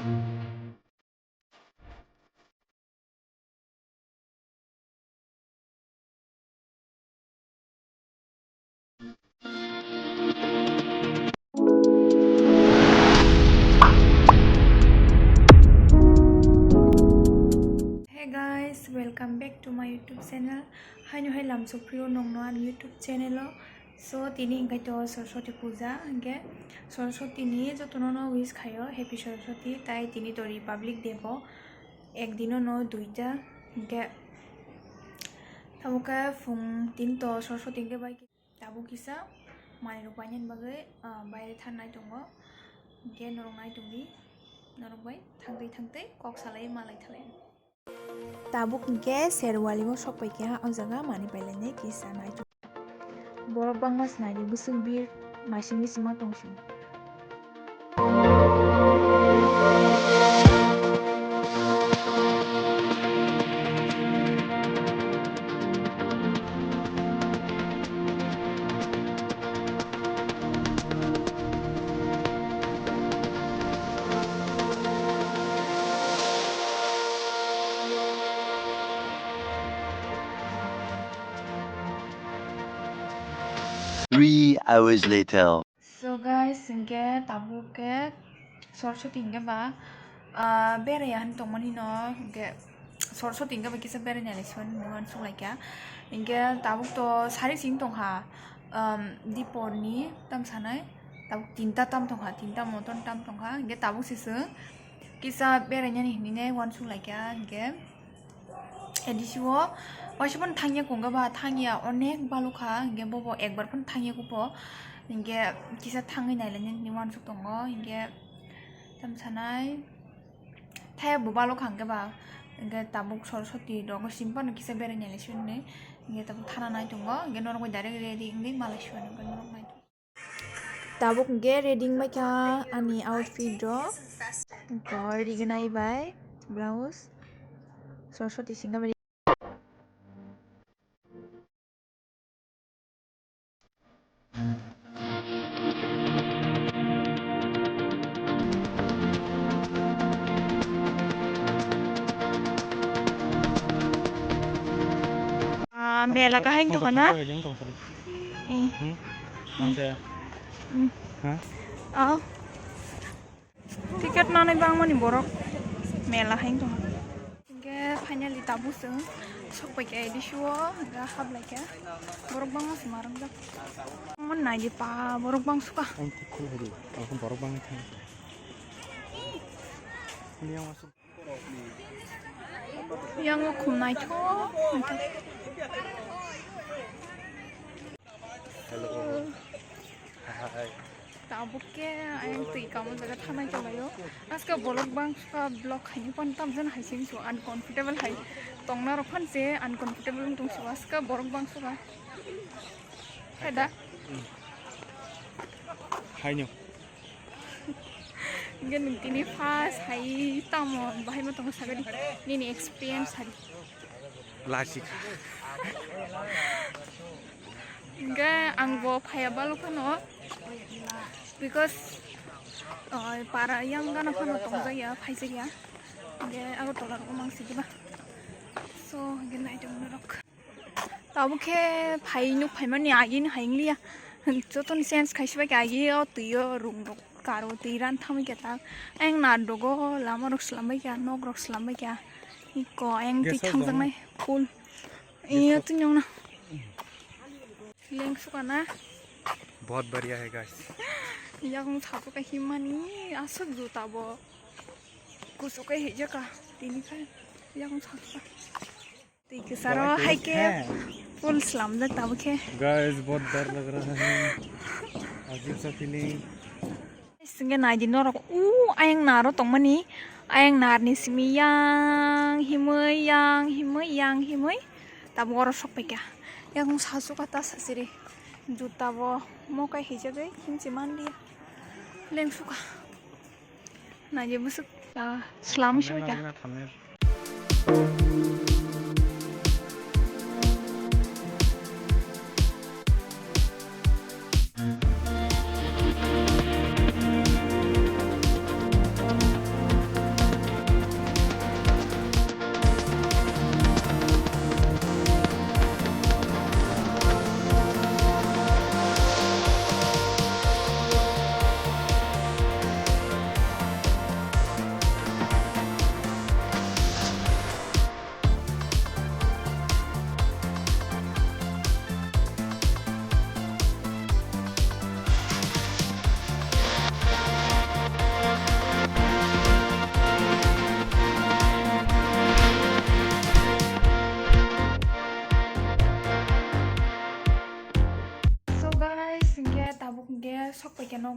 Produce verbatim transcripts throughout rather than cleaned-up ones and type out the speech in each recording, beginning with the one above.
Hey guys, welcome back to my YouTube channel. Haino hai lamsok phiro nongno ani YouTube channel o. So tini hingkai to Saraswati puja, hingke Saraswati ni jotono no wish khayo, Happy Saraswati, tai tini to Republic Day bo, ek dino no duita, hingke tamo khe phung tin to Saraswati hingke bai. Tabuk kisa manwi rok painani bagwi, ah, baire thangnai tongo. Hingke norok nai tongdi, norok bai thangtwi thangtwi kok salai malai thalai. Tabuk hingke Serwali o sok paikha, o jaga manwi pailainai kisa nai tong. Borok bangma se naidi bwswk bir naisingwi sima tongsing. Three hours later. So guys, hingke tabuk ke Saraswati hingke ba, ah, beraiya hin tongmani no, hingke Saraswati hingke ba kisa beraina le son nuan sung laikya. Hingke tabuk to sari sing tongkha, um, dipor ni tam sanai, tabuk tinta tam tongkha, tinta moton tam tongkha, hingke tabuk se sung kisa beraina ni hinine uan sung laikya, hingke. Edisi o waisa phano thangya kongkha ba, thangya onek balokha, hingke bobo ekbar phano thangya kupo, hingke kisa thangwi nailainani uansuk tongo, hingke tam sanai thaya bo balokha hingke ba, hingke tabuk Saraswati rogo sim phano kisa berai nailai sini, hingke tabuk thana nai tongo, hingke norok bai direct ready wngwi malai suani hingke norok nai. Tabuk hingke ready wngbaikha ani outfit rok. Hingke rignai bai blouse. Saraswati singha bai. Ah, mela kahai wngtongkha na? Eh. Hmm? Ang se. Hmm. Ha? Oh. Ticket nanai bangmani borok mela hai wngtongkha. Hingke finally tabuk chwng sokpaikha A D C o, hingke haplaikha. Borok bangma se ma rongjak. Mon naidi pa borok bangsuka. Ang ticket hai di. Ang borok bangma thang. Yang o khum naithok, naithok. Hello. Hi. Tabuk ke ayang twi kamo jaga thanai tonglaio. Aska borok bangsuka vlog khaini pan tamjani hai sing so uncomfortable hai. Tongna rok phan se uncomfortable wng tong so aska borok bangsuka. Hai da? Haino. Hingke nwng tini first hai tamo bahai ma tongo sakadi nini experience hari. Lasik. Hingke ang bo phaya balo phano because, uh, para yang gana phano tongjakya phaijakya. Hingke Agartala rogo mang sidi ba. So hingke naitok norok. Tabuk khe phai nuk phaimani agini hai wngliya. Jotoni sense khaisi bai khe agi o twi o rung rok karo twi ran thamwi khe tak. Ayang nar dogo lama rok slam bai kha, nok rok slam bai kha. Iko ayang twi thangjaknai phul. Iya twi nyong na. Leng suka na. Bahut badhiya hai guys. Yakung sasu khe himmani aswk juta bo. Kusu khe hijaka tini khe yakung sasu. Twi kwcharo hai khe full slamjak tabuk khe. Guys, bahut dar lag raha hai. Ajib sa feeling. Singke naidi norok u ayang naro tongmani, ayang narni simi yang himwi, yang himwi, yang himwi tabuk oro sokpaikha. Yakung sasu kata sasiri juta bo mokai hijagwi himchi manliya. Lengsuka. Naidi bwswk, ah, slam sui kha.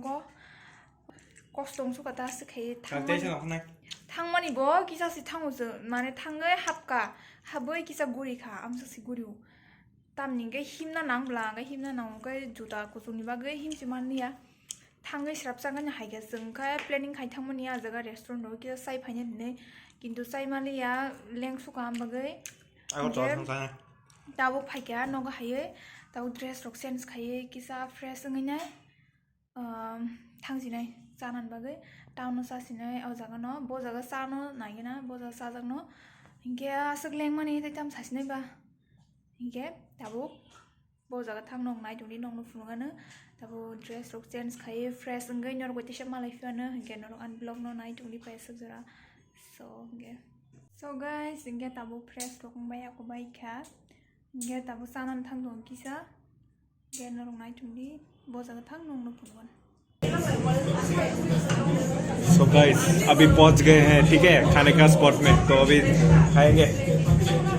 Go. Kosto wng suka ta se khe thangmani. Thangmani bo kisa si thango se, mane thangwi hapka, habwi kisa guri kha, amsa si guri. Tamni hwnkhe himna nang bla, hwnkhe himna nang hwnkhe juta kuchukni bagwi himsi manliya. Thangwi srapsa wngkha haikhe chwng khe planning khai thangmani a jaga restaurant o kisa chai phaina hinwi, kintu chai manliya leng suka am bagwi. Agartala hwnkhe thangsa. Tabuk phaikha nogo haiwi, tabuk dress rok change khaiwi kisa fresh wngwi nai. Thangsinai chanani bagwi town o chasinai o jaga no, bo jaga chano naigena, bo jaga chajakno. Hinkhe aswk lengmani tei tam sasinai ba. Hinkhe tabuk bo jaga thang nok nai tongdi, nokno phunukgano. Tabuk dress rok change khaiwi fresh wngwi norok bai tisa malai phiano, hinkhe norok ani vlog no nai tongdi paisuk jora. So hinkhe, so guys, hinkhe tabuk fresh rok wngbai ako bai kha. Hinkhe tabuk chanani thang tongo kisa. Hinkhe norok nai tongdi, bo jaga thang nokno phunukgano. So guys, अभी पहुंच गए हैं, ठीक है, खाने का स्पॉट में। तो अभी खाएंगे।